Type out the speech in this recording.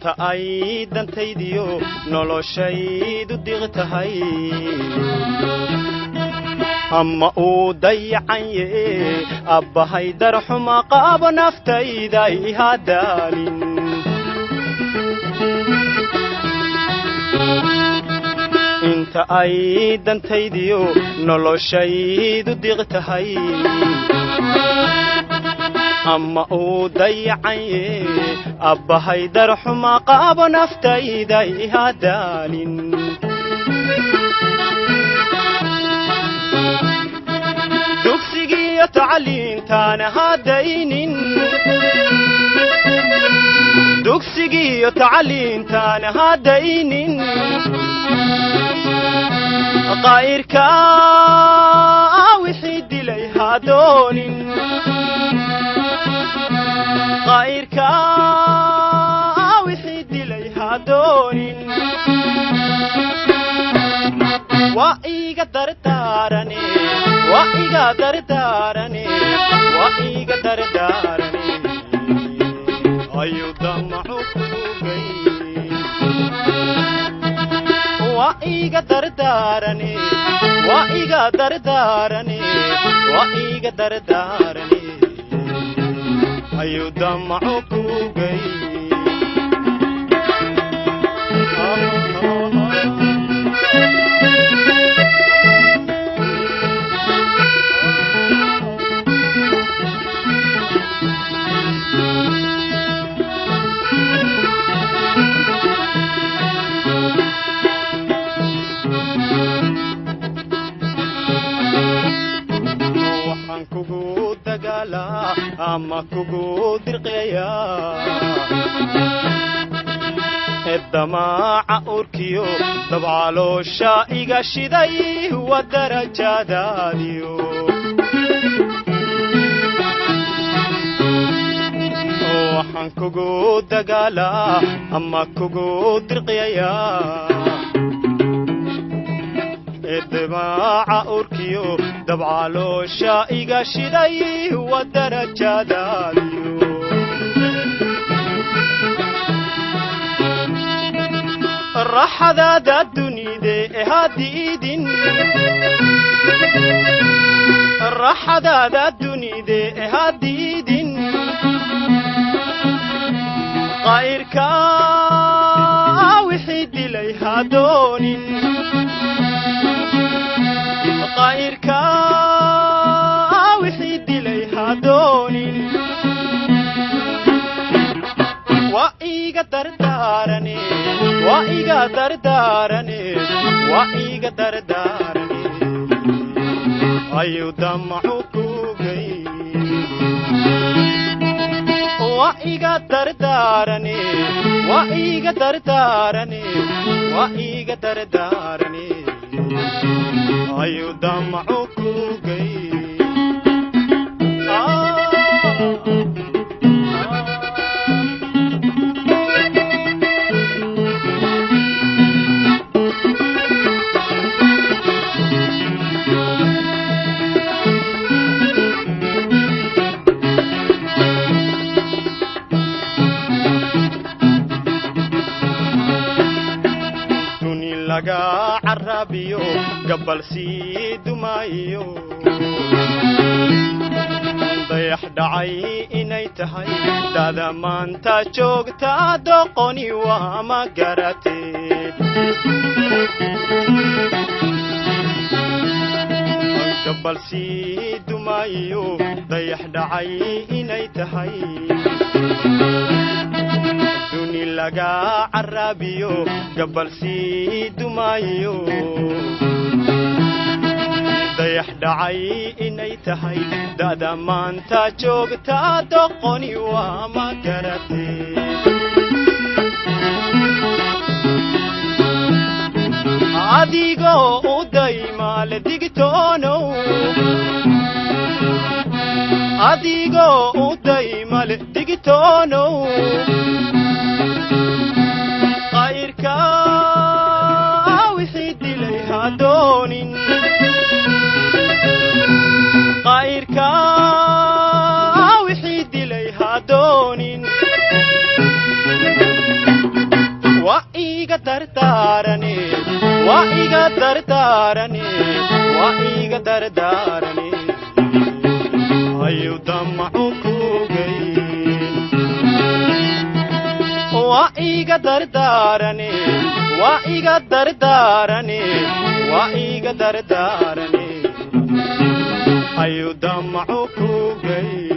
Inta ay dantaydiyo noloshaydu diq tahay, ama uu dayacanye abbahay darxuma qaabo naftayda ihadaalin. Inta ay dantaydiyo noloshaydu diq tahay, ama uu dayacanye abbahay darxuma qaabo naftayda ihadaalin. Dugsigiiyo tacliintaana haddaynin, dugsigiiyo tacliintaana haddaynin, qaa'irka wixii dilay hadoonin, qaa'irka wixii dilay hadoonin. Waa iga dardaarane, waa iga dardaarane, waa iga dardaarane, ayuu damacu kugay. Waa iga dardaarane, waa iga dardaarane, waa iga dardaarane, ayuu damacu kugay. Waxaan kugu dagaalaa ama kugu dirqayaa eddamaaca urkiyo dabcaloosha iga shiday wa darajadaadiyo. Waxaan kugu dagaalaa ama kugu dirqayaa eddamaaca urkiyo dabcaloosha iga shiday wa darajadaadiyo. Raxadaada dunide hadiidin, raxadaada dunide hadiidin, qaa'irka wixii dilay hadoonin, qaa'irka wixii dilay hadoonin. Waa iga dardaarane, waa iga dardaarane, waa iga dardaarane, ayuu damacu kugay. Waa iga dardaarane, waa iga dardaarane, waa iga dardaarane, ayuu damacu kugay. Duni laga carabiyo gabal sii dumaayo dayax dhacay inay tahay dada maanta joogta doqoni waa ma garatee. Gabal sii dumaayo dayax dhacay inay tahay duni laga carabiyo gabal sii dumaayo dayax dhacay inay tahay da'da maanta joogta doqoni waa ma garatee. Adigoo u daymaale digtoonow, adigoo u daymale digtoonow, qayrka wixii dilay hadoonin, qayrka wixii dilay hadoonin. dardaarane, waa iga dardaarane, waa iga dardaarane, ayuu damacu kugayn. Waa iga dardaarane, waa iga dardaarane, waa iga dardaarane, ayuu damacu kugayn.